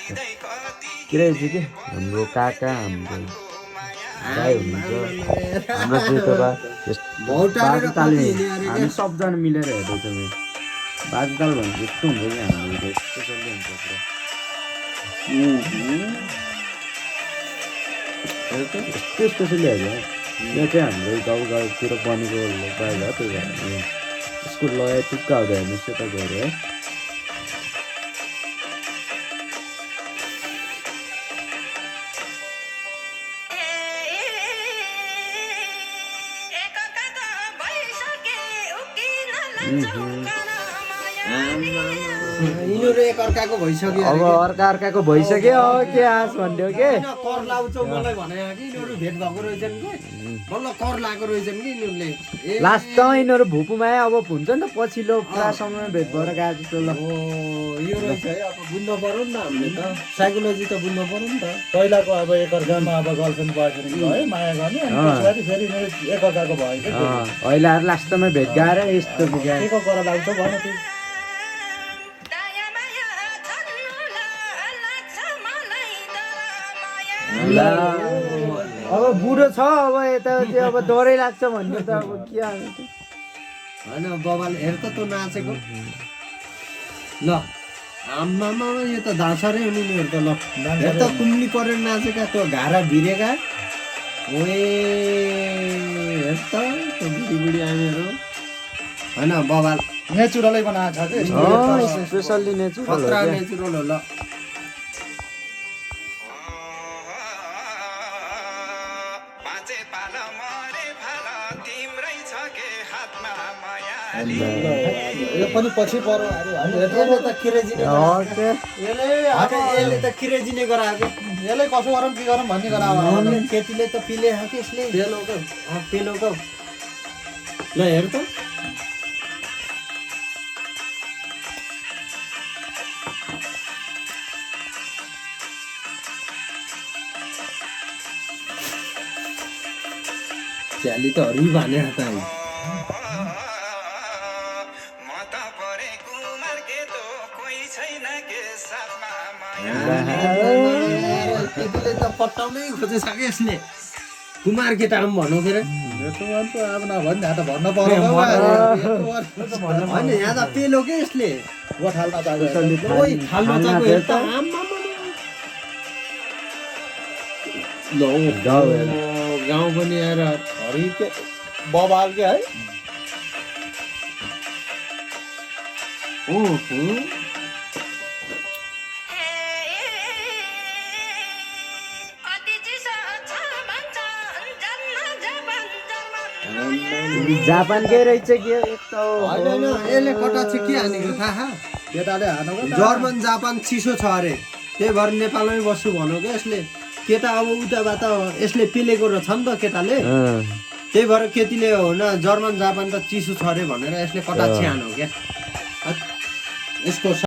के रहेछ कि हाम्रो काका हाम्रो दाइ हुनुहुन्छ हाम्रो जेठोबा बाजे तालले हामी सबजना मिलेर हेर्दैछौँ बाजे ताल भनेको यस्तो हुन्छ कि हाम्रो स्पेसल्ली हुन्छ पुरा यस्तो स्पेसल्ली हेर्छ यो चाहिँ हाम्रो गाउँतिर बनेको बाहिर हो त्यही भएर यसको लय टुक्का हुँदा हेर्नुहोस् यता गएर है यिनीहरू एकअर्काको भइसक्यो अब अर्काको भइसक्यो के आस भन्यो के कर लाउँछौ मलाई भने कि यिनीहरू भेट भएको रहेछन् कि बल्ल कर लाएको रहेछन् कि यिनीहरूले लास्टमा यिनीहरू भुपुमा अब हुन्छ नि त पछिल्लो पुरा समय भेट भएर गएको जस्तो ल यो रहेछ है अब बुझ्न पर्यो नि त हामीले त साइकोलोजी त बुझ्न पर्यो नि त पहिलाको अब एकअर्कामा अब गर्लफ्रेन्ड बोयफ्रेन्ड भयो माया गर्ने अनि पछाडि फेरि एकअर्काको भयो कि अहिले लास्टमा भेट गएर यस्तो के को कर लाग्छ भन त्यो अब बुढो छ अब यता त्यो अब डरै लाग्छ भन्ने त अब के होइन बबाले हेर त तँ नाचेको ल आम्मामा यो त धाँसरै हो नि मेरो त ल हेर त कुम्ली परेर नाचेका त्यो घारा भिरेका ओए हेर त त्यो बुढी आमेहरू होइन बबाल नेचुरलै बनाएको छ कि स्पेसल्ली नेचुरल खतरा नेचुरल हो ल यो पनि पछि पर्यो यसले त किरेजिने यसले त किरेजिने गराएको यसलाई कसो गरौँ के गरौँ भन्ने गराएको केटीले त पिले हाके यसले पेलोको ल हेर त च्याली त हरि भने त केटीले त पट्टाउनै खोजेछ कि यसले कुमार केटा पनि भन्नु फेरि अब नभन् त भन्न पर्यो होइन यहाँ त पेलो के यसले गोठाल्न थाल्नु चाहेको हेर त गाउँ पनि आएर हरि के बबाल के है जापानकै रहेछ कि होइन यसले कटा चाहिँ के हानेको थाहा केटाले हानेको जर्मन जापान चिसो छ अरे त्यही भएर नेपालमै बस्छु भन्नु क्या यसले केटा अब उताबाट यसले पेलेको रहेछ नि त केटाले त्यही भएर केटीले हो न जर्मन जापान त चिसो छ अरे भनेर यसले कटा छ्यानो क्या यसको